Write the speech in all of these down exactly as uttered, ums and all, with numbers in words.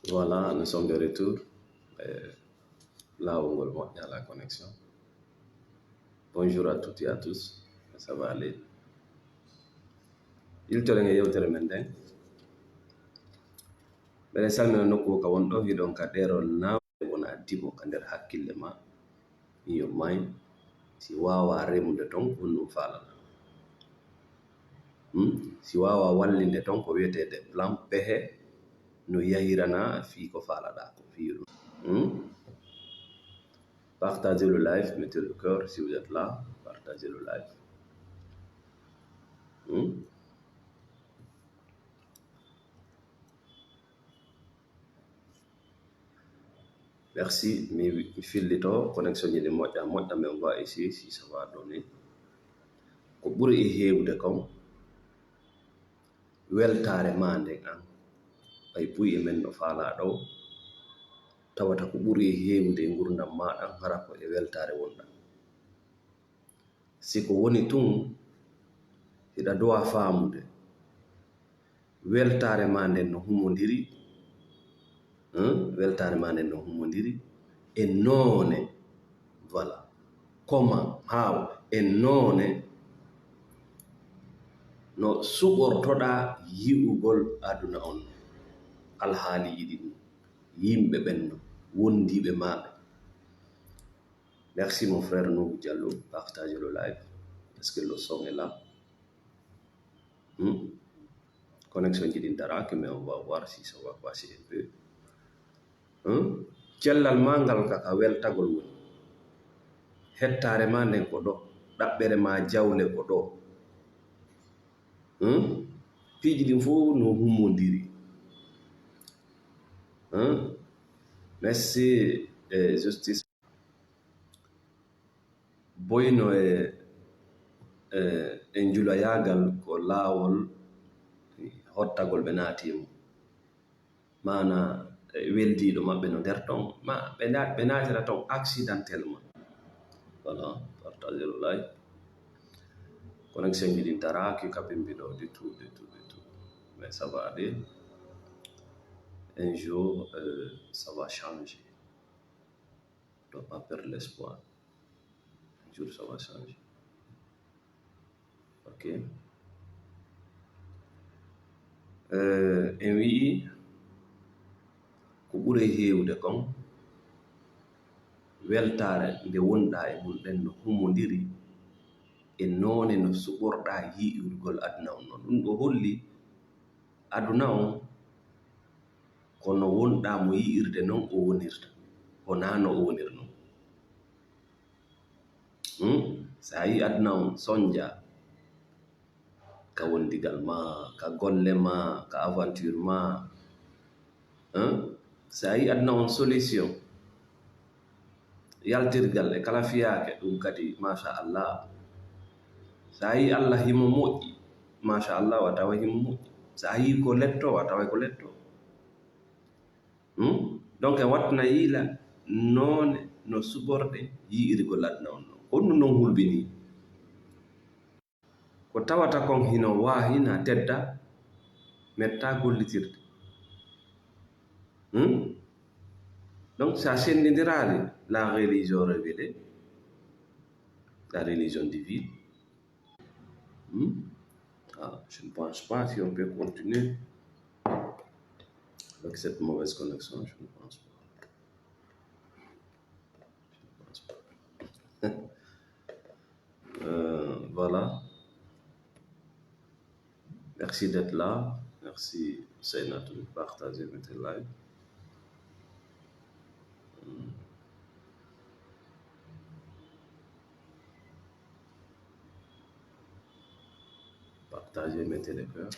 Voilà, nous sommes de retour. Eh, laawol ngol moƴƴa la connexion. Bonjour à toutes et à tous. Ça va aller? Iltoɗen e yewtere men nden. Mbeɗen salmina nokku ka won ɗo, hiɗon ka ɗeerol na wona dibo ka nder hakkille ma. Miño may si waawa remude ton, honɗum faalata? Hmm? Si waawa wallinde ton, ko wiyeteede plan, pehe, no yahirana fii ko faalaɗaa ko, fii ɗum. Hmm? Partagez le live, mettez le cœur si vous êtes là, partagez le live. Hmm? Merci. Mi, mi fillito, connexion ji ɗin moƴƴa, moƴƴa, mais on va essayer si ça va donner. Ko ɓuri e heewde kon, weltaare ma nden an, ɓay buy e men no faalaa ɗo, tawata ko ɓuri e heewde e ngurndan maa ɗan, hara ko e weltaare wonɗaa. Si ko woni tun, hiɗa dowa faamude weltaare ma nden no humondiri, hein? Weltaare ma nden no humondiri e noone, voilà, comment, how, e noone no suɓortoɗaa yi'ugol aduna on, alhaaliiji ɗin, yimɓe ɓen no, wondiiɓe maa ɓen. Merci mon frère Noubou Diallo, partagez le live. Est-ce que le son est là? Hmm? Connexion ji ɗin daraaki, mais on va voir si ça va passer un peu. Hmm? Cellal maa ngal ka, ka weltagol woni. Hettaare maa nden ko ɗo, ɗaɓɓere maa jawle ko ɗo. Hmm? Piiji ɗin fof no humondiri. Hmm? Merci, eh, Justice. Boyno e, e, e njulayaagal ko laawol hottagol ɓe naati e mum. Maana, e, weldiiɗo maɓɓe no nder ton, ma ɓe na-, ɓe naatira ton accidentellement. Voilà, partagez le live. Connexion ji ɗin daraaki ka bimbi ɗo, du tout, du tout, du tout. Mais ça va aller. Un jour, euh, ça va changer. Doit pas perdre l'espoir. Un jour, ça va changer. Ok. Eh, en wi'i ko ɓuri heewde kon, weltaare nde wonɗaa e mum ɗen no humondiri e noone no suɓorɗaa yi'irgol aduna on non. Ɗum ɗo holli aduna on ko no wonɗaa mo yi'irde non o wonirta, ko naa no o wonir non. Hmm? So a yii aduna on sonja, ka wondigal ma, ka golle ma, ka aventure ma, hein? So a yii aduna on solution, yaltirgal e kala fiyaake, ɗum kadi, machallah. So a yii Allah himo moƴƴi, machallah, wa tawa himo moƴƴi. So a yii ko letto, wa tawa ko letto. Hmm? Donc, en wattina yiila noone no suɓorɗe yi'irgol aduna on non. Ko ɗum non hulɓinii. Ko tawata kon hino waahi na tedda, metta gollitirde. Hmm? Donc, so a senndindiraali la religion révélée, la religion divine, hmm? Ah, je ne pense pas si on peut continuer avec cette mauvaise connexion, je ne pense pas. Je ne pense pas. Euh, voilà. Merci d'être là. Merci, Seynatou. Partagez, mettez like. Hmm. Partagez, mettez les cœurs.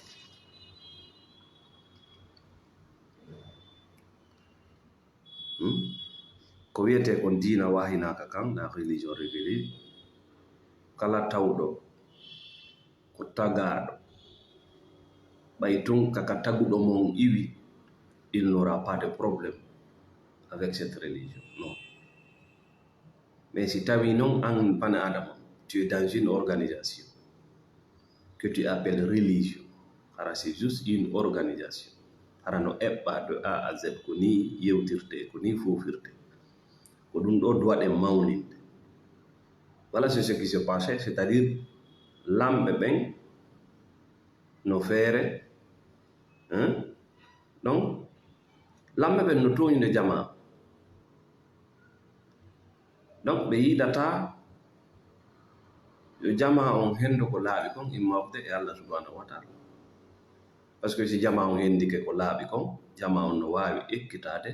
Hmm? Ko wiyetee kon diina waahinaaka kan, la religion révélée, kala tawɗo ko tagaaɗo, ɓay tun kaka taguɗo mon iwi, il n'aura pas de problème avec cette religion. Non. Mais si tawi non an bani Adama, tu es dans une organisation que tu appelles religion, hara c'est juste une organisation. Ara no eɓɓa de A à Z, ko ni yewtirte, ko ni fofirte. Ko ɗum ɗo duwaɗen mawninde. Voilà, c'est ce qui se passe, c'est-à-dire lamɓe ɓen no feere, hein? Donc lamɓe ɓen no tooñude jamaa. Donc ɓe yiɗata yo jamaa on henndo ko laaɓi kon immorde e Allah subhanahu wa taala. Parce que si jamaa on henndike ko laaɓi kon, jamaa on no waawi ekkitaade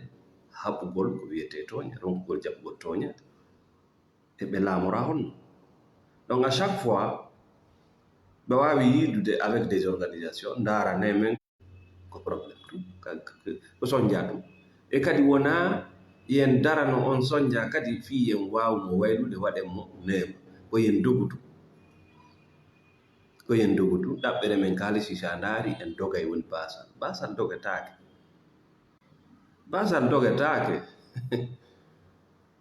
haɓugol ko wiyetee tooñe, ronkugol jaɓugol tooñe, e ɓe laamora honno. Donc à chaque fois ɓe waawi yiidude avec des organisations, ndaara ne men ko problème ɗum, ko sonja ɗum. E kadi wonaa yen darano on sonja kadi fii yen waaw mo waylude, waɗen mo neema. Ko yen dogudu. Ko yen dogudu. Ɗaɓɓere men kaalisi, si a ndaari, en dogay woni baasal. Baasal dogetaake. Baasal dogetaake.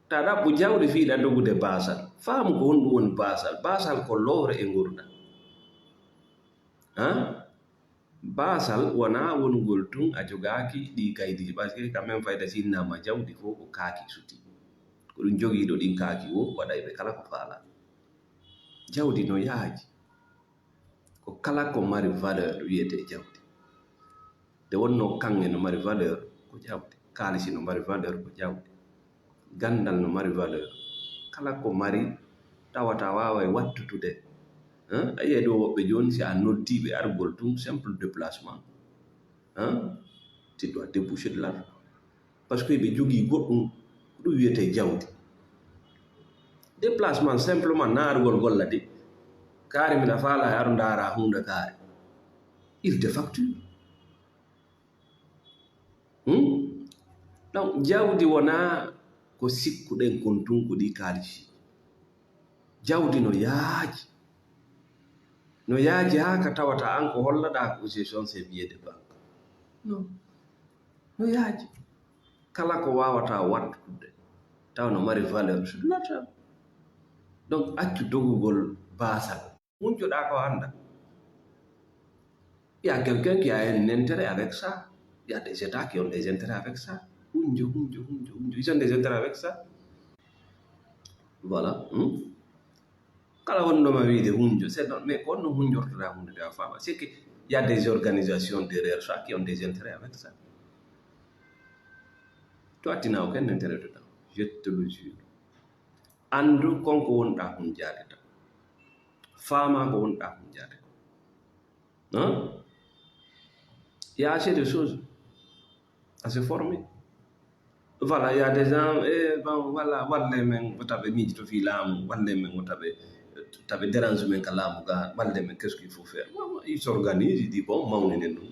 Ta ɗaɓɓu jawdi fii ɗa dogude baasal. Faamu ko honɗum woni baasal. Baasal ko lowre e ngurndan. Haa? Baasal wonaa wonugol tun a jogaaki ɗii kaydiiji, parce que quand même fayda si innama jawdi fof ko kaaki suti. Ko ɗum jogiiɗo ɗin kaaki wo waɗay ɓe kala ko faalaa. Jawdi no yaaji. Ko kala ko mari valeur wiyetee jawdi. Nde wonnoo kaŋŋe no mari valeur ko jawdi. Kaalisi no mari valeur ko jawdi. Ganndal no mari valeur. Kala ko mari tawata waaway wattutude. Hein? A yi'ay ɗo woɓɓe jooni, si a noddiiɓe argol tun, simple déplacement, hein? Tu dois déboucher de l'argent. Parce que ɓe jogii goɗɗum, ko ɗum wiyetee jawdi. Déplacement simplement, na argol golla de. Kaari miɗa faala e aro ndaara huunde kaari. Il te facture. Hmm? Donc, jawdi wonaa ko sikkuɗen kon tun ko ɗi kaalisi. Jawdi no yaaji. No yaaji haa ka tawata an ko hollaɗaa ko gestion, c'est billet de banque. Non. No yaaji. Kala ko waawata wattude, tawa no mari valeur sur l'argent. Donc, accu dogugol baasal. Huncoɗaa ko annda. Il y a quelqu'un qui a un intérêt avec ça. Il y a des États qui ont des intérêts avec ça. Hunjo, hunjo, hunjo, hunjo. Ils ont des intérêts avec ça. Voilà. Hmm? Kala wonɗo ma wiide hunjo, c'est non, mais ko honno hunjortoɗaa huunde nde a faama. C'est que il y a des organisations derrière ça qui ont des intérêts avec ça. Toi, tu n'as aucun intérêt dedans. Je te le jure. Anndu kon ko wonɗaa hunjaade tan. Faamaa ko wonɗaa hunjaade kon. Hein? Il y a assez de choses à se former. Voilà, il y a des gens, eh, bon, voilà, walle men wota ɓe miijito fii laamu, walle men wota ɓe, wota ɓe dérange men ka laamu ga, walle men, qu'est-ce qu'il faut faire? Bon, ils s'organisent, ils disent, bon, mawninen ɗum.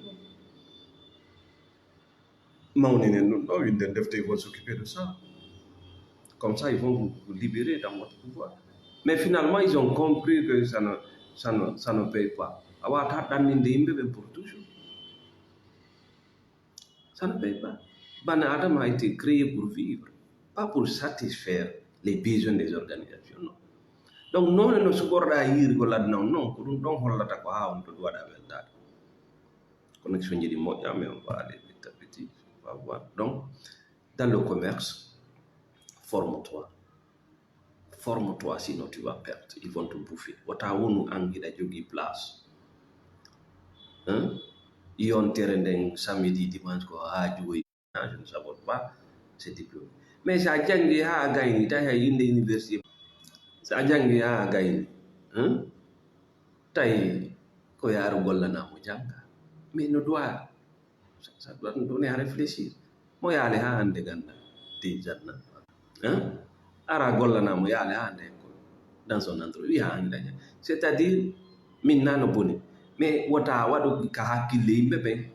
Mawninen ɗum ɗo, winden defte, ils vont s'occuper de ça. Comme ça, ils vont vous, vous libérer dans votre pouvoir. Mais finalement, ils ont compris que ça ne, ça ne, ça ne paye pas. A waawataa ɗanninde yimɓe ɓen pour toujours. Ça ne paye pas. Bani Adama a été créé pour vivre, pas pour satisfaire les besoins des organisations, non. Donc, noone no suɓorɗaa yiirgol aduna on, non, ko ɗum ɗon hollata ko haa on to waɗa weltaade. Connexion ji ɗi moƴƴa, mais on va aller petit à petit, on va voir. Donc, dans le commerce, forme-toi. Forme-toi, sinon tu vas perdre. Ils vont te bouffer. Wota wonu an hiɗa jogii place. Hein? Yontere nden samedi, dimanche ko haa joyi. Je ne sabote pas ces diplômes. Mais si a janngi haa a gayni, tawi hay innde université. Si a janngi haa a gayni, hein? Tawi ko yaaru gollanaa mo jannga. Mais no doit Ça, ça doit nous donner à réfléchir. Mo yaali haa hannde gannda de janna. Hein? Ara gollanaa mo yaali haa hannde école. Dans son entreprise, wi haa hannde daña. C'est-à-dire, min na no boni. Mais wota waɗu ka hakkille yimɓe ɓen.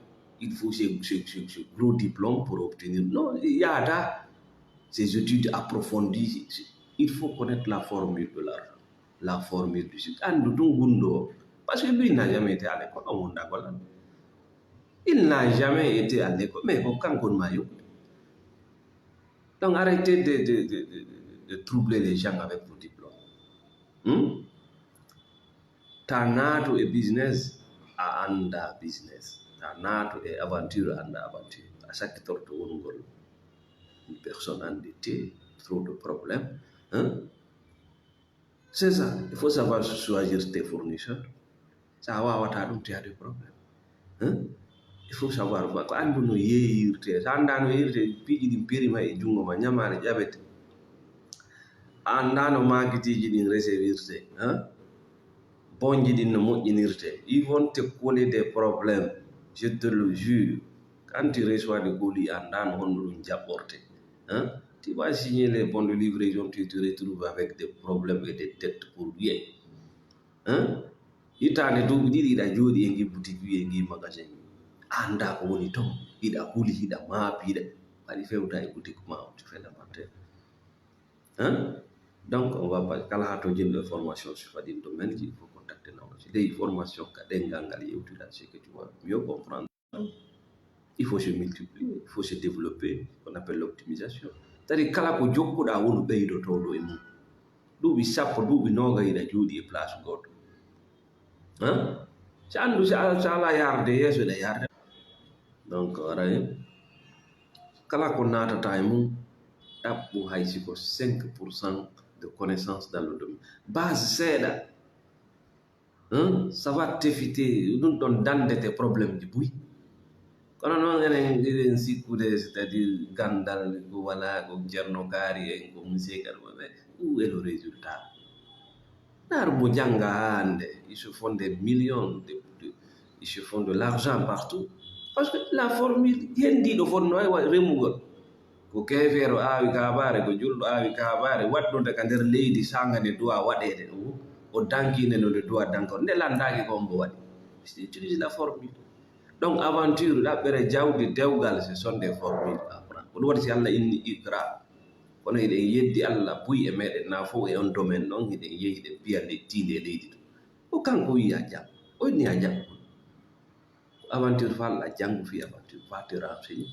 Il faut ce, ce, ce, ce gros diplôme pour obtenir. Non, yaada ces études approfondies. Il faut connaître la formule de l'argent. La formule du succès. Anndu ɗum gunndoo. Parce que lui n'a jamais été à l'école. On wonda gollan. Il n'a jamais été à l'école, mais ko kanko ma yokkude. Donc arrêtez de, de, de, de, de troubler les gens avec vos diplômes. Hmm? Ta naatu e business, a annda business. A naato e aventure, annda aventure. A sakkitorto wonugol une personne anndi te, trop de problème. Hein? C'est ça. Il faut savoir choisir tes fournisseurs. Sa wawata ɗum, tu as des problèmes. Hein? Il faut savoir ko anndu no yeeyirte. Sa annda no yeeyirte, piiji ɗin perima e junngo ma, ñamaare ƴaɓete. A annda no maakitiiji ɗin recevir te. Hein? Bonji ɗin no moƴƴinirte. Ils vont te coller des problèmes. Je te le jure. Quand tu reçois des colis, a annda no honno ɗum jaɓɓorte. Hein? Tu vas signer les bons de livraison, tu te retrouves avec des problèmes et des dettes pour rien. Hein? Hitaande duuɓi ɗiɗi hiɗa jooɗi e ngi boutique wi e ngi magasin. A annda ko woni ton. Hiɗa huli, hiɗa maapi, hiɗa waɗi fewta e boutique ma, tu fais l'inventaire. Hein? Donc, on va pas, kala hatojinɗo e formation, si fadin domaine ji, il faut contacter Nawna Sow. Ley formation ka ɗenngal ngal yewtira, c'est que tu vas mieux comprendre. Il faut se multiplier, il faut se développer, qu'on appelle l'optimisation. C'est-à-dire, kala ko jokkuɗa wonu ɓeydotooɗo e mum. Duuɓi sappo, duuɓi nooga hiɗa jooɗi e place gooto. Hein? Si anndu, si a, si ala yarde yeeso, hiɗa yarde. Donc, aray, kala ko naatata e mum, ɗaɓɓu hay si ko cinq pour cent de connaissance dans le domaine. Base seeɗa. Hein? Ça va t'éviter ɗum ɗon dande te problème ji buy. Kono noon enen eɗen sikkude, c'est-à-dire ganndal ko wala, ko Ceerno Kaari en, ko Monsieur Kaari, mais où est le résultat? Naar mo jannga haa hannde, ils se font des millions de, de, ils se font de l'argent partout. Parce que la formule, henndiiɗo fotno e wa-, remugol. Ko keefeero aawi kaabaare, ko julɗo aawi kaabaare, waɗnunde ka nder leydi saanga nde duwa waɗeede, o, o danki nde no nde duwa dankorde. Nde lanndaaki ko hombo waɗi. Il utilise la formule. Donc, aventure, ɗaɓɓere jawdi, dewgal, ce sont des formules à prendre. Ko ɗum waɗi si Allah inni iqra. Kono hiɗen yeddi Allah buy e meɗen, na fof e on domaine ɗon, hiɗen yehi, hiɗen piya le-, tiinde e leydi ɗum. Ko kanko wi'i a jang. O inni a jang. Ko aventure falla, janngu fii aventure, va te renseigner.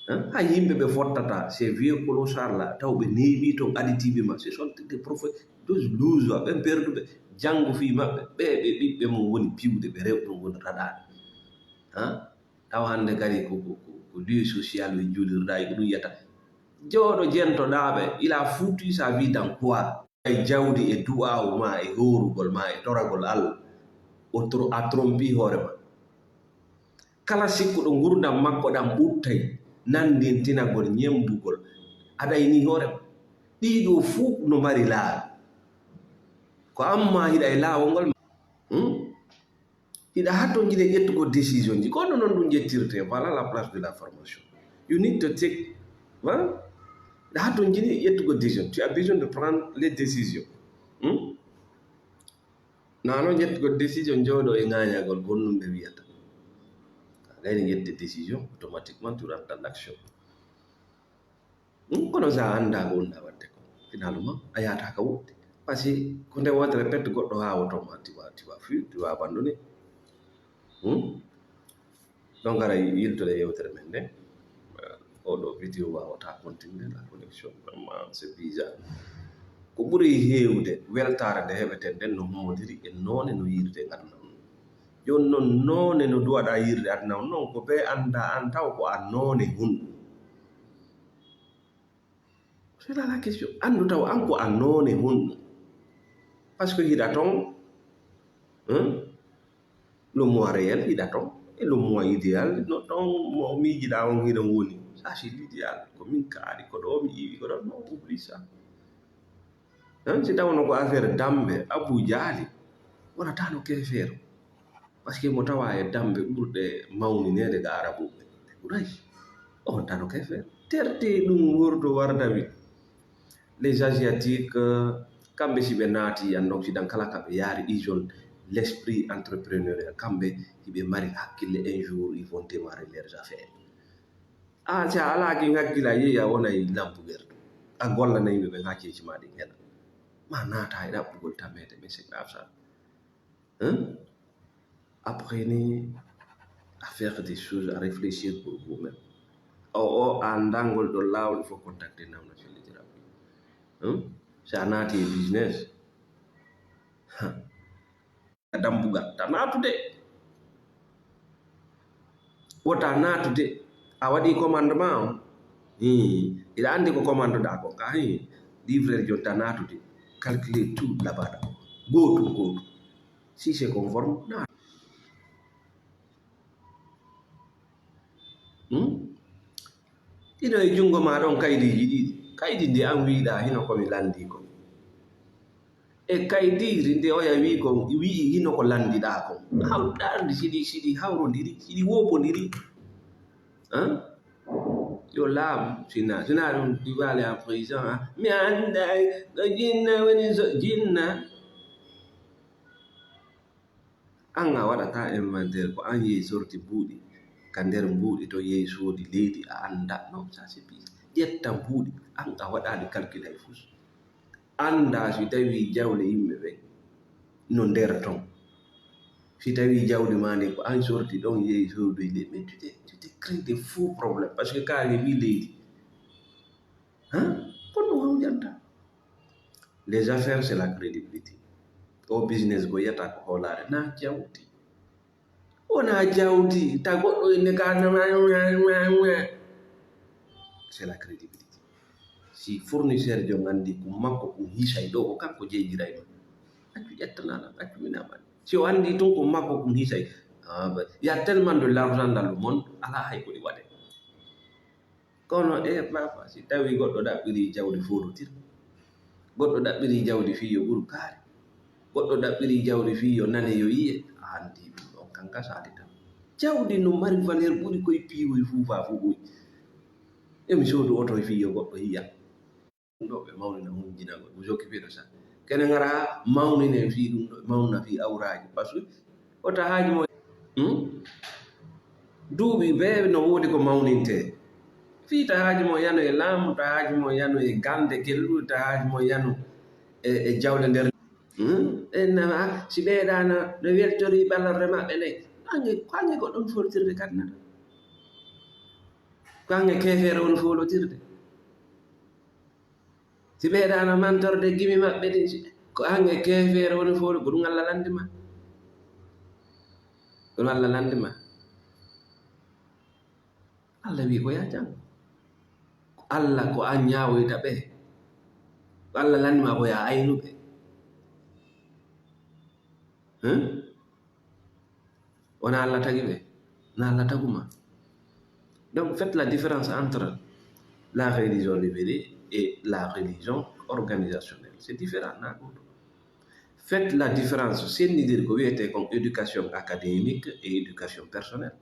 Hein? Hay yimɓe ɓe fottata, ces vieux clochards là, taw ɓe neeɓi ton, aditiiɓe ma, ce sont des prophètes, des losers, ɓen perduɓe, janngu fii maɓɓe, ɓe, ɓe ɓiɓɓe mum woni piwde, ɓe rewɓe mum woni raɗaade. Hein? Taw hannde kadi ko, ko, ko, ko lieu social ɓe juulirɗa, e ko ɗum yiyata. Jooɗo jentoɗaaɓe, il a foutu sa vie dans quoi? E jawdi e du'aawu ma, e hoorugol ma, e toragol Allah, o tro-, a trompi hoore ma. Kala sikkuɗo ngurdam makko ɗam ɓuttay, nandintinagol, ñembugol, a ɗayni hoore ma. Ɗiɗo fuu no mari laawi. Ko amma hiɗa e laawol ngol. Hmm? Hiɗa hattonjini e ƴettugol décision ji. Ko ɗum noon ɗum ƴettirte. Voilà la place de la formation. You need to take, hein? Hiɗa hattonjini e ƴettugol décision. Tu as besoin de prendre les décisions. Hmm? Na noon ƴettugol décision, jooɗo e ŋaañagol ko honɗum ɓe wiyata. Gayni ƴette décision, automatiquement tu rentres dans l'action. Hmm, kono so a anndaa ko wonɗaa waɗde ko, finalement, a yahataa ka woɗɗi. Parce que ko nde wootere pet goɗɗo haawotoo ma, tu vas, tu vas fuir, tu vas abandonner. Hmm? Donc, ara yiltude yewtere men nde, eh, oɗo vidéo waawataa continuer, la connexion vraiment c'est bizarre. Ko ɓuri heewde weltaare nde heɓeten nden no moodiri e noone no yiirde aduna on. Jooni noon, noone no duwaɗaa yiirde aduna on noon, ko ɓe anndaa an taw ko a noone honɗum. C'est là la question. Anndu taw an ko a noone honɗum. Parce que hiɗa ton, hein? Le moi réel hiɗa ton. Et le moi idéal, no ton mo miijiɗaa on hiɗon woni. Ça, c'est l'idéal. Ko min kaari, ko ɗo mi iwi, ko ɗo. Non, oublie ça. Hein? Si tawno ko affaire dambe, Abu Jaali, wonataano keefeero. Parce que mo tawa e dambe ɓurɗe mawnineede ga Arabuɓe, ɓe ɓuray. On tano keefeero. Terte ɗum wordo warda wi. Les Asiatiques, euh, kamɓe si ɓe naati yan ɗon, si dan kala ka ɓe yaari, ils ont l'esprit entrepreneurial. Kamɓe si ɓe mari hakkille, un jour, ils vont démarrer leurs affaires. Ah, si a alaa kin hakkille, a yehi a wona e lampugerto. A gollana yimɓe ɓen haa ceeci ma ɗin heɗa. Ma naata e ɗaɓɓugol tameede, mais c'est grave ça. Hein? Apprenez à faire des choses, à réfléchir pour vous-même. O, o, anndangol ɗo laawol, il faut contacter Nawna Sow Leydi Rabbi. Hein? Si a naati e business, ha. Dambugal, ta naatude. Wota naatude, a waɗi commandement on. Hii, hiɗa anndi ko commandoɗaa kon ka, hii, livrer jonta naatude, calculer tout labaa ɗa. Gootum, gootum. Si c'est conforme, naatu. Hmm? Ino e junngo ma ɗon kaydiiji ɗiɗi. Kaydi ndi an wiiɗaa hino ko mi lanndii kon. E kaydiiri nde oya wii kon, wi'i hino ko lanndiɗaa kon. Haw-, ɗaardi siɗi, siɗi hawrondiri, siɗi woopondiri. Hein? Yo laamu, sina, sina ɗum ɗi waali en prison, ah. Mi annday, ɗo jinna woni so-, jinna. An a waɗata inventaire, ko an yehi sorti mbuuɗi ka nder mbuuɗi to yehi soodi leydi, a annda. Non, ça c'est pire. Ƴetta mbuuɗi, an a waɗaali calcul hay fus. Annda si tawi jawle yimɓe ɓe no nder ton. Si tawi jawdi ma ndi ko an sorti ɗon, yehi soodi leydi, mais tu te, tu te crées des faux problèmes. Parce que ka yehi leydi. Hein? Ko ɗum hawjanta. Les affaires, c'est la crédibilité. O business ko yiyata ko hoolaare, na jawdi. Wona jawdi, ta goɗɗo inde ka, c'est la crédibilité. Si fournisseur jo anndi ko makko ko hisay ɗo, ko kanko jeydiray ma. Accu ƴettana lan, accu mina man. Si o anndi tun ko makko ko hisay, ah, ben, il y a tellement de l'argent dans le monde, alaa hay ko ɗi waɗe. Kono, e, papa, si tawi goɗɗo ɗaɓɓiri jawdi foolotirde, goɗɗo ɗaɓɓiri jawdi fii yo ɓuru kaari, goɗɗo ɗaɓɓiri jawdi fii yo nane, yo yiye, a anndi ɗum ɗon kan ka salitan. Jawdi no mari valeur ɓuri koye piiwoy fuu faa fuu ɓuri. Emi soodu oto fii yo goɗɗo yiya. Ɗo ɓe mawnina hunjinagol, vous occupez de ça. Kene ngara mawnine fii ɗum ɗo, mawna fii awraaji. Parce que o tahaaji mo, hmm? Duuɓi bee no woodi ko mawnintee. Fii tahaaji mo yano e laamu, tahaaji mo yano e gannde kelluɗe, tahaaji mo yano e, e jawle nder. Hmm? E nama, si ɓeeɗaana, no weltori ɓallorde maɓɓe nde. Ko ange, ko ange goɗɗo foolotirde kadi nana. Ko ange keefeere woni foolotirde. Si ɓeeɗaana mantorde gimi maɓɓe ɗin, si, ko ange keefeere woni fof, ko ɗum Alla lanndi ma. Ko ɗum Alla lanndi ma. Alla wii ko yaa janngo. Ko Alla ko an ñaawoyta ɓe. Ko Alla lanndi ma ko yaa aynu ɓe. Hein? Wona Alla tagi ɓe, na Alla tagu ma. Donc, faites la différence entre la religion révélée et la religion organisationnelle. C'est différent, na ɗum. Faites la différence, senndidir ko wiyetee kon éducation académique et éducation personnelle.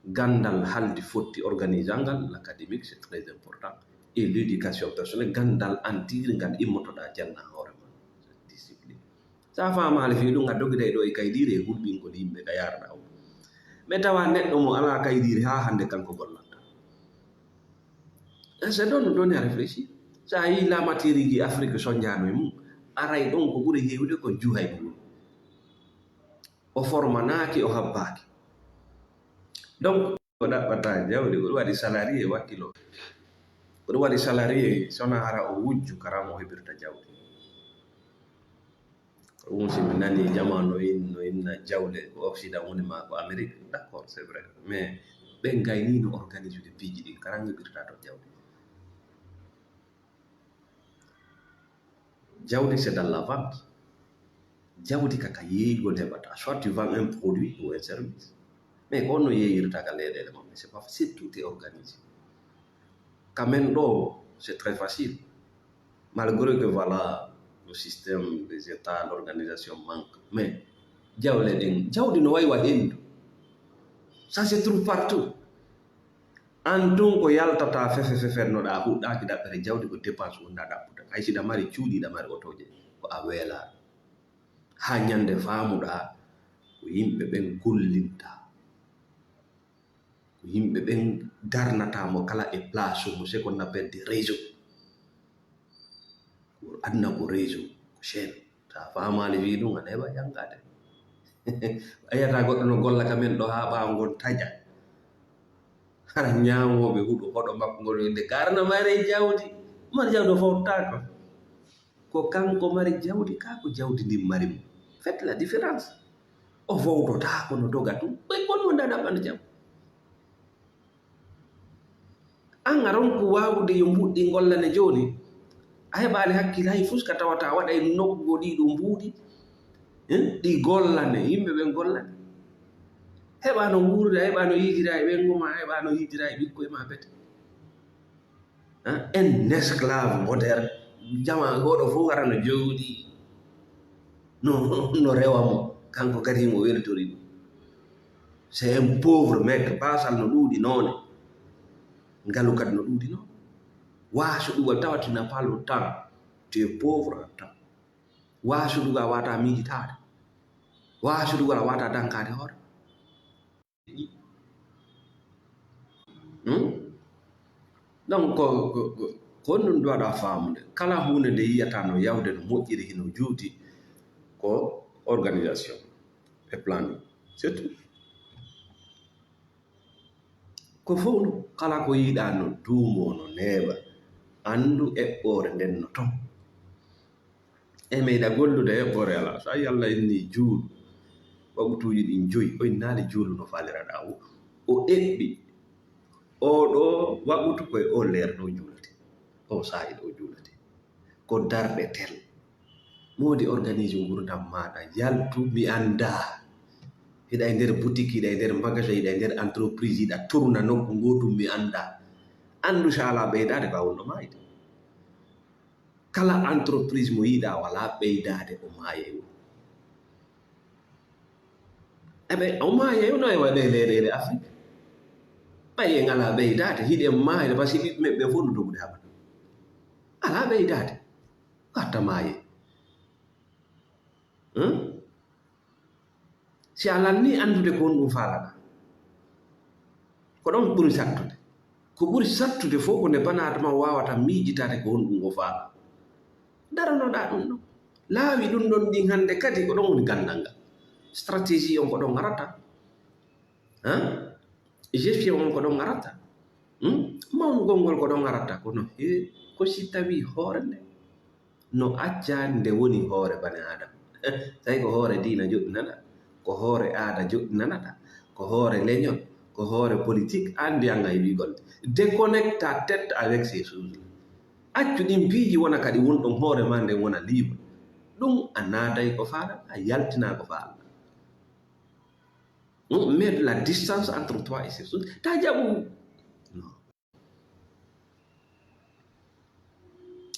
Ganndal haldi fotti organisangal, l'académique, c'est très important. Et l'éducation personnelle, ganndal an tigi ngal immotoɗaa janna hoore ma. Discipline. Sa faamaali fii ɗum, a dogiday ɗo e kaydiire e hulɓingol yimɓe ka yaarɗa on. Mais tawa neɗɗo mo alaa kaydiire haa hannde kanko gollanta. Et c'est donne, donne à réfléchir. Sa yii la matière ji Afrique sonjaano e mum, aray ɗon ko ɓuri heewde ko juhay mum. O formanaaki, o habbaaki. Donc, o ɗaɓɓata jawdi, ko ɗum waɗi salarié wakkilo. Ko ɗum waɗi salarié, sona hara o wujju karam o heɓirta jawdi. Ɗum si mi nani jama no in-, no inna jawle ko Occident woni ma ko Amérique, d'accord, c'est vrai. Mais ɓe gayni no organisude piiji ɗin, karan heɓirta to jawdi. Jawdi, c'est dans la vente. Jawdi ka, ka yeeyugol heɓata. Soit tu vends un produit ou un service. Mais ko on no yeeyirta ka leyɗeele maɓɓe. C'est pas facile, tout est organisé. Ka men ɗo, c'est très facile. Malgré que, voilà, le système des États, l'organisation manque. Mais jawle ɗen, jawdi no wayi wa henndu. Ça se trouve partout. An tun ko yaltata fefe fefe no ɗa huɗɗaaki ɗaɓɓere jawdi ko dépense wonɗa ɗaɓɓude. Hay si ɗa mari cuuɗi, ɗa mari otooje, ko a weelaaɗo. Haa ñande faamuɗa ko yimɓe ɓen gollinta. Ko yimɓe ɓen darnata mo kala e place mum, c'est qu'on appelle des réseaux. Ko aduna ko réseau, ko chaîne. Sa faamaali fii ɗum, a neeɓa janngaade. A yiyata goɗɗo no golla ka men ɗo haa ɓaawo ngon taƴa. Hara ñaamooɓe huɗo hoɗo makko ngol winnde, ka ara no mari jawdi. Mari jawdi o fowtaako. Ko kanko mari jawdi, kaa ko jawdi ndin mari mo. Faites la différence. O fowtotaako no doga tun. Ɓe kon wonda ɗaɓɓande jam. An a ronku waawude yo mbuuɗi ɗi ngollane jooni. A heɓaali hakkil hay fus ka tawata waɗay nokku goo ɗii ɗoo mbuuɗi, eh, ɗi gollane, yimɓe ɓen gollane. Heɓaa no wuurude, a heɓaa no yiidira e ɓeyngu maa, a heɓaa no yiidira e ɓikkoy maa bete. Hein? Un esclave moderne. Jama gooto fof wara no jooɗi, no, no rewa mo. Kanko kadi mo weltori ɗum. C'est un pauvre maître. Baasal no ɗuuɗi noone. Ngalu kadi no ɗuuɗi noone. Waasudugol tawa tu n'as pas le temps. Tu es pauvre en temps. Waasudugol a waawataa miijitaade. Waasudugol a waawataa dankaade hoore. Hmm? Donc, ko, ko, ko, ko honɗum ɗum waɗa faamude. Kala huunde nde yiyata no yawde, no moƴƴiri, hino juuti, ko organisation e planning. C'est tout. Ko fof ɗum, kala ko yiɗaa no duumoo, no neeɓa, anndu eɓɓoore nden no ton. E meeɗa gollude eɓɓoore alaa. So a Yalla inni juulu, waɓutuuji ɗin joyi, o innaali juulu no faaliraɗaa o. O eɓɓi. Oo ɗoo waɓutu ko e oo leer ɗoo juulate. Oo saa'i ɗoo juulate. Ko darɗe tel. Moodi organise ngurdam maaɗa. Yaltu, mi anndaa. Hiɗa e nder boutique, hiɗa e nder magasin, hiɗa e nder entreprise, hiɗa tourna nokku ngootu, mi anndaa. Anndu so alaa ɓeydaade ko a wonɗo maayde. Kala entreprise mo yiɗaa walaa ɓeydaade, o maayay o. Ebe, o maayay o no e waɗee leyɗeele Afrik. Ɓay en alaa ɓeydaade, hiɗen maayde, parce que ɓiɓɓe men ɓe fof no dogude abada. Alaa ɓeydaade. Gatta maayee. Hmm? Si a lannii anndude ko honɗum faalaɗaa, ko ɗon ɓuri sattude. Ko ɓuri sattude fof ko nde banaadama waawata miijitaade ko honɗum o faalaa. Daranoɗaa ɗum ɗon. Laawi ɗum ɗon ɗin hannde kadi ko ɗon woni ganndal ngal. Stratégie on ko ɗon arata. Han? Gestion on ko ɗon arata. Hmm? Mawnugol ngol ko ɗon arata. Kono he, ko si tawii hoore nde no accaani nde woni hoore bani Aadama. Tawi ko hoore diina joɗɗinanaa, ko hoore aada joɗɗinanaa, ko hoore leñol, ko hoore politique, anndi an a heɓii golle. Déconnecte ta tête avec ces choses-là. Accu ɗin piiji wona kadi won ɗon hoore maa nden wona libre. Ɗum a naatay ko faala, a yaltinaa ko faala. Hmm? Mettre la distance entre toi et ces choses. Ta jaɓu. Non.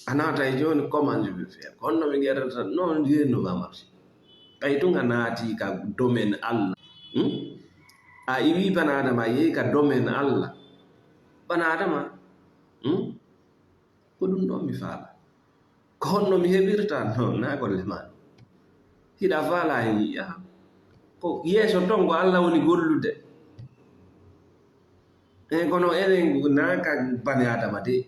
A naata e jooni, comment je vais faire? Ko honno mi geɗata? Non, rien ne va marcher. Ɓay tun a naati ka domaine Allah. Hmm? A iwi banaadama, a yehi ka domaine Allah. Banaadama. Hmm? Ko ɗum ɗon mi faala. Ko honno mi heɓirta? Non, naa golle maa. Hiɗa faala hen yi'a. Ko yeeso ton ko Allah woni gollude. E kono enen naa ka bani Aadama de.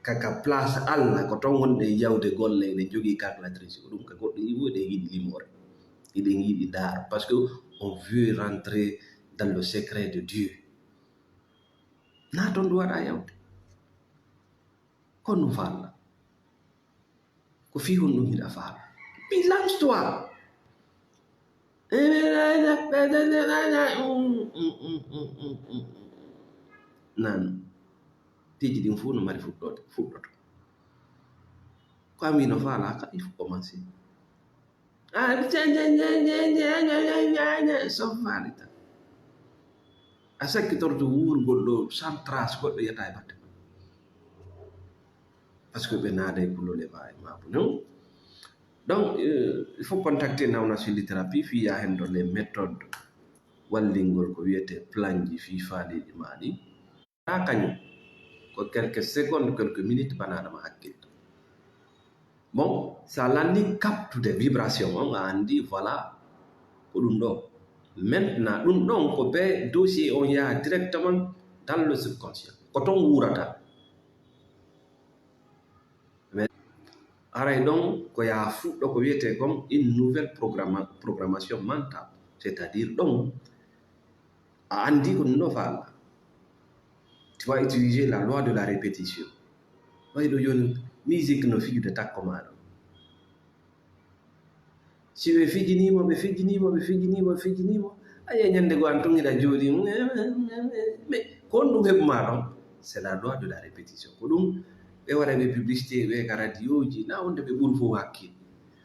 Ka, ka place Allah ko ton wonɗen yawde golle, eɗen jogii calculatrice. Ko ɗum ka goɗɗo yi'u, eɗen yiɗi limoore. Eɗen yiɗi ndaar. Parce que on veut rentrer dans le secret de Dieu. Naa ton ɗum waɗa yawde. Ko honɗum faalɗaa? Ko fii honɗum hiɗa faala? Puis lance-toi. Nan. Piiji ɗin fof no mari fuɗɗoode, fuɗɗoto. Ko a wii no faalaaka, il faut commencer. Ah, so faali tan. A sakkitorto wuurgol ɗo sans trace, goɗɗo yiyata e batte ma. Parce que ɓe naaday kulol e ma, e ma, non? Donc, euh, il faut contacter Nauna Sylithérapie, fii yaa hen ɗo les méthodes wallingol ko wiyetee planji fii faaleeji maa ɗi. Haa kañum ko quelques secondes, quelques minutes, bana adama hakkilta. Bon, so a lanni captude vibration on, a anndi, voilà, ko ɗum ɗo. Maintenant, ɗum ɗon ko be dossier on yaha directement dans le subconscient. Ko ton wuurata. Mais haray ɗon ko yaha fuɗɗo ko wiyetee kon une nouvelle programma-, programmation mentale, c'est-à-dire ɗon a anndi ko ɗum ɗo faalɗaa. Tu vas utiliser la loi de la répétition. Ɓay ɗo jooni, musique no fijude takko maa ɗon. Si ɓe fijinii mo, ɓe fijinii mo, ɓe fijinii mo, ɓe fijinii mo, a yi'ay ñannde goo an tun hiɗa jooɗii, mais ko honɗum heɓu maa ɗon? C'est la loi de la répétition. Ko ɗum ɓe waɗa ɓe publicité, ɓe ka radioji, na wonde ɓe ɓuri fof hakkil.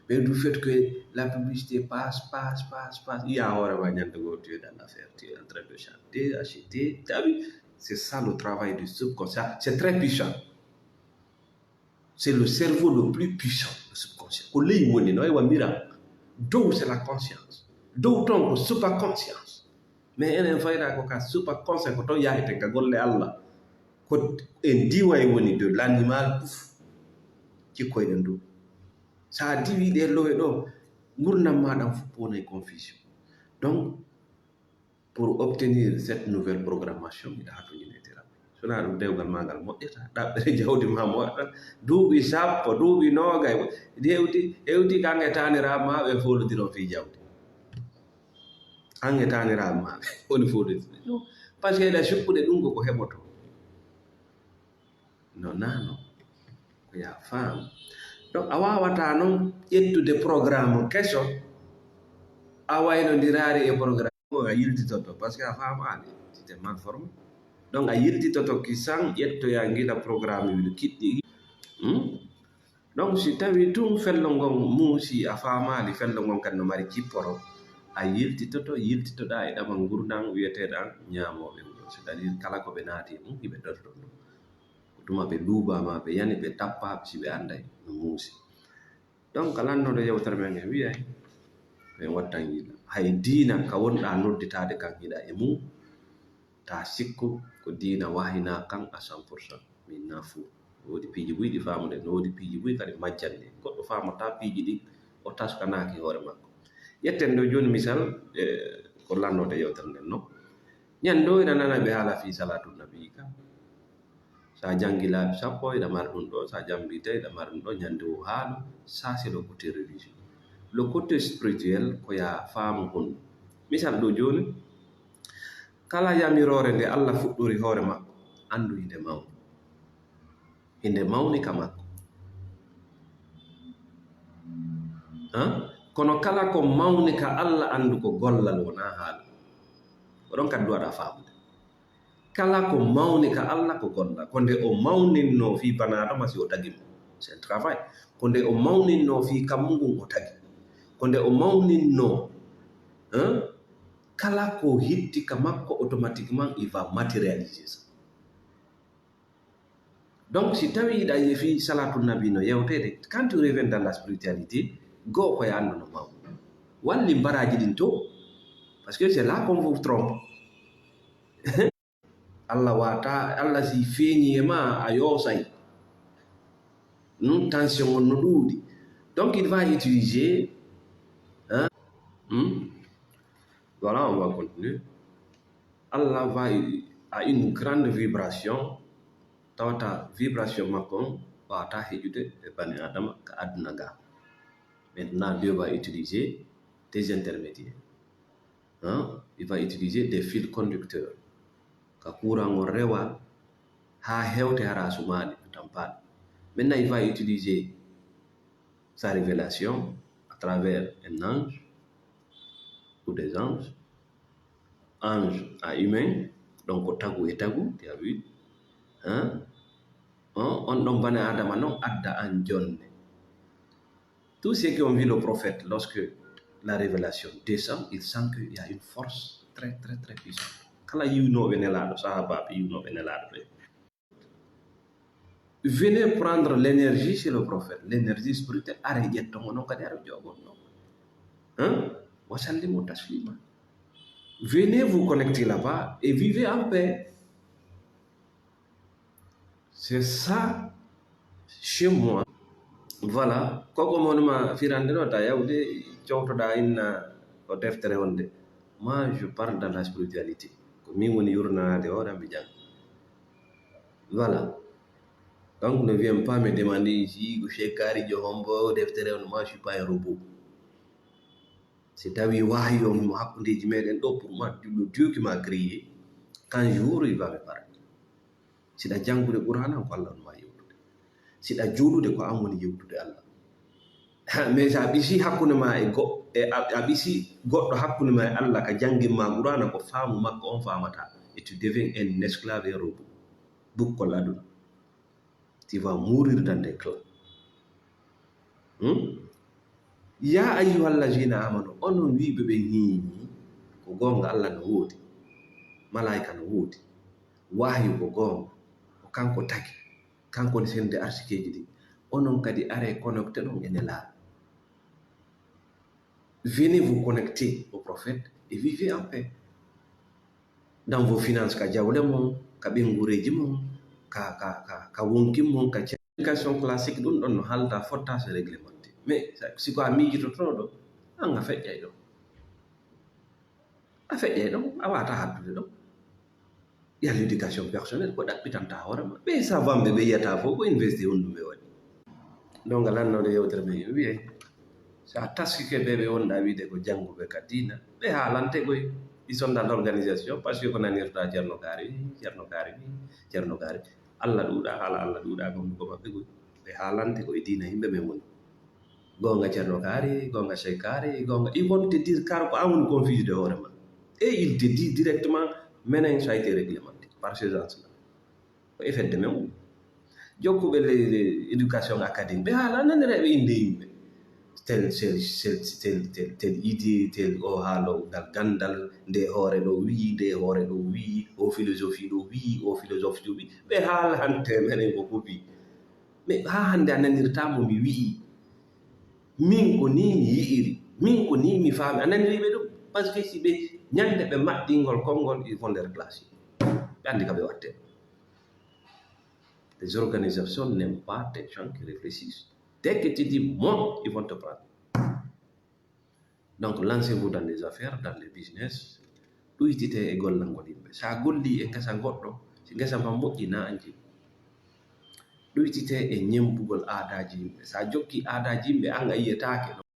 Mais du fait que la publicité passe, passe, passe, passe, iya hoore ma ñande goo tu es dans l'affaire, tu es en train de chanter, acheter, t'as vu? C'est ça le travail du subconscient. C'est très puissant. C'est le cerveau le plus puissant, le subconscient. Ko ley woni no e wa mira. Dow c'est la conscience. Dow ton ko super conscience. Mais enen fayda ko ka super conscience, ko ton yaheten ka golle Allah. Ko en diwa e woni de l'animal, puf. Cikkoyɗen ɗum. Sa diwi ɗe lowe ɗo, ngurndan ma ɗan fof wona e confusion. Donc, pour obtenir cette nouvelle programmation, miɗa hatonjini e thérapeute. So na ɗum dewgal ma ngal moƴƴata, ɗaɓɓere jawdi ma moƴƴata, duuɓi sappo, duuɓi noogay, hewti, hewti ka an e taaniraaɓe ma ɓe foolodiron fii jawdi. An e taaniraaɓe ma ɓe woni foolodiri. Non, parce que eɗa sikkude ɗum ko ko heɓoto. No nano. Ko ya faam. Donc, a waawata noon ƴettude programme keso, a waynondiraari e programme o, a yiltitoto, parce que a faamaani, tu t'es mal formé. Donc, a yiltitoto ki san ƴettoya ngila programme wilo kiɗɗi. Hmm? Donc, si tawi tun fello ngon muusi, a faamaali fello ngon kadi no mari cipporo, a yiltitoto, yiltitoɗaa e ɗamal ngurndan wiyeteeɗan ñaamooɓe wuro. C'est-à-dire, kala ko ɓe naati e mum, hiɓe ɗonton ɗum. Ko tuma ɓe luubaama, ɓe yani, ɓe tappa, si ɓe annday no muusi. Donc, lannooɗo yewtere men en wiyay, ɓe wattan yila. Hay diina ka wonɗaa nodditaade kan hiɗa e mum, ta sikku ko diina wahina kan à cent pour cent. Min na fuu. No woodi piiji buy ɗi faamude, no woodi piiji buy kadi majjanɗi. Goɗɗo faamata piiji ɗi, o taskanaaki hoore makko. Ƴetten ɗo jooni misal, e, ko lannooɗo yewtere nden no. Ñande o ina nana ɓe haala fii salaatu nabii ka. Sa janngi laabi sappo, ina mari ɗum ɗo. Sa janngi tawi, ina mari ɗum ɗo. Ñande o haala, ça c'est le côté religieux. Le côté spirituel, ko ya faamu honɗum. Misal ɗo jooni, kala yamiroore nde Allah fuɗɗori hoore makko, anndu hinde mawni. Hinde mawni ka makko. Ha? Kono kala ko mawni ka Allah, anndu ko gollal, wonaa haala. Ko ɗon kadi duwaɗa faamude. Kala ko mawni ka Allah, ko gollal. Ko nde o mawninnoo fii banaadama si o tagi mo. C'est un travail. Ko nde o mawninnoo fii kammu ngun o tagi. Ko nde o mawninnoo, hein? Kala ko hitti ka makko, automatiquement, il va matérialiser ça. Donc, si tawi hiɗa yefi salatu nabi no yewtede, quand tu reviens dans la spiritualité, goo ko ya anndu no mawni. Walli mbaraaji ɗin to, parce que c'est là qu'on vous trompe. Allah wata, Allah si feeñi e ma, a yoosay. Hmm, tension on no ɗuuɗi. Donc, il va utiliser, hein? Hmm? Voilà, on va continuer. Allah va à une grande vibration, tawata vibration makko on wawata heƴude e bani Adama ka aduna ga. Maintenant, Dieu va utiliser des intermédiaires. Hein? Il va utiliser des fils conducteurs. Ka courant on rewa ha hewte hara sumaali, tampal. Maintenant, il va utiliser sa révélation à travers un ange ou des anges. Ange à humain, donc tagu e tagu, tu as vu? Hein? On, on ɗon bani Adama non adda an jonne. Tout ce qu'on vit le prophète, lorsque la révélation descend, il sent qu'il y a une force très, très, très puissante. Kala yiwnooɓe Nelaaɗo, sahaabaaɓe yiwnooɓe Nelaaɗo ɓe, venez prendre l'énergie chez le prophète, l'énergie spirituelle, are ƴetton o non kadi are joogon non. Hein? Wa sallimu taslima. Venez vous connecter là-bas et vivez en paix. C'est ça chez moi. Voilà. Koko monuma firande ɗo ta yawde cowtoɗa inna o deftere wonde. Moi, je parle dans la spiritualité. Ko min woni yurnanaade hoore am, mi jannga. Voilà. Donc, ne viens pas me demander ici, ko Cheikh Kaari jo hombo deftere on. Moi, je suis pas un robot. Si tawi wahayu on himo hakkundeji meɗen ɗo, pour moi, le Dieu qui m'a créé, qu'un jour il va me parler. Siɗa janngude Qur'aana, ko Allah on ma yewtude. Siɗa juulude, ko an woni yewtude Allah. Mais sa ɓisi hakkunde ma e go-, e a, a ɓisi goɗɗo hakkunde ma e Allah ka janngin ma Qur'aana, ko faamu makko on faamata. Et tu deviens un esclave, un robot. bukkol aduna. Tu vas mourir dans des clans. Hmm? Ya ayyuhal lazina amanu, onon wiiɓe ɓe ñiiñi, ko goonga, Allah no woodi, malaayika no woodi, wahyu ko goonga, ko kanko tagi, kanko woni sende arsikeeji ɗi. Onon kadi are connecté ɗon e Nelaaɗo. Venez vous connecter au prophète et vivez en paix. Dans vos finances, ka jawle mon, ka ɓengureeji mon, ka, ka, ka, ka wonki mon, ka ca-, éducation classique, ɗum ɗon no halda fotta se réglementé. Mais sa-, si ko a miijototooɗo, an a feƴƴay ɗon. A feƴƴay ɗon, a waata hattude ɗon. Il y a l'éducation personnelle, ko ɗaɓɓitanta hoore ma. Ɓe savanɓe ɓe yiyata fof ko investir on ɗum ɓe waɗi. Donc lannoɗo yewtere men wiyay, so a taskike ɓe ɓe wonɗa wiide ko jannguɓe ka diina, ɓe haalante koy. Ils sont dans l'organisation, parce que ko nanirta Ceerno Kaari wi, Ceerno Kaari wi, Ceerno Kaari. Allah ɗuuɗa, haala Allah ɗuuɗa, ko ko maɓɓe koy. Ɓe haalante ko e diina yimɓe men woni. Goonga Ceerno Kaari, goonga Cheikh Kaari, goonga. Ils vont te dire kar ko an woni confusude hoore ma. Et il te dit directement, menen ça a été réglementé par ces gens-là. Ko e fedde men woni. Jokkuɓe le, le éducation académique, ɓe haala nanireɓe innde yimɓe. Tel, tel, tel, tel, tel, tel idée, tel o haalo ngal gandal, nde hoore ɗo wi'i, nde hoore ɗo wi'i, o philosophie ɗo wi'i, o philosophie ɗo wi'i. Ɓe haala hante menen ko ko wi'i. Mais haa hannde a nanirtaa mo mi wi'i. Min ko nii mi yi'iri. Min ko nii mi faami. A naniriiɓe ɗum? Parce que si ɓe ñande ɓe maɓɓingol konngol, ils vont les reclasser. Ɓe anndi ka ɓe watte. Les organisations n'aiment pas des gens qui réfléchissent. Dès que tu dis moi, ils vont te prendre. Donc, lancez-vous dans les affaires, dans les business. Ɗuytite e gollangol yimɓe. So a golli e ngesa goɗɗo, si ngesa ma moƴƴi, na anji. Ɗuytite e ñembugol aadaaji yimɓe. So a jokki aadaaji yimɓe, an a yiyetaake.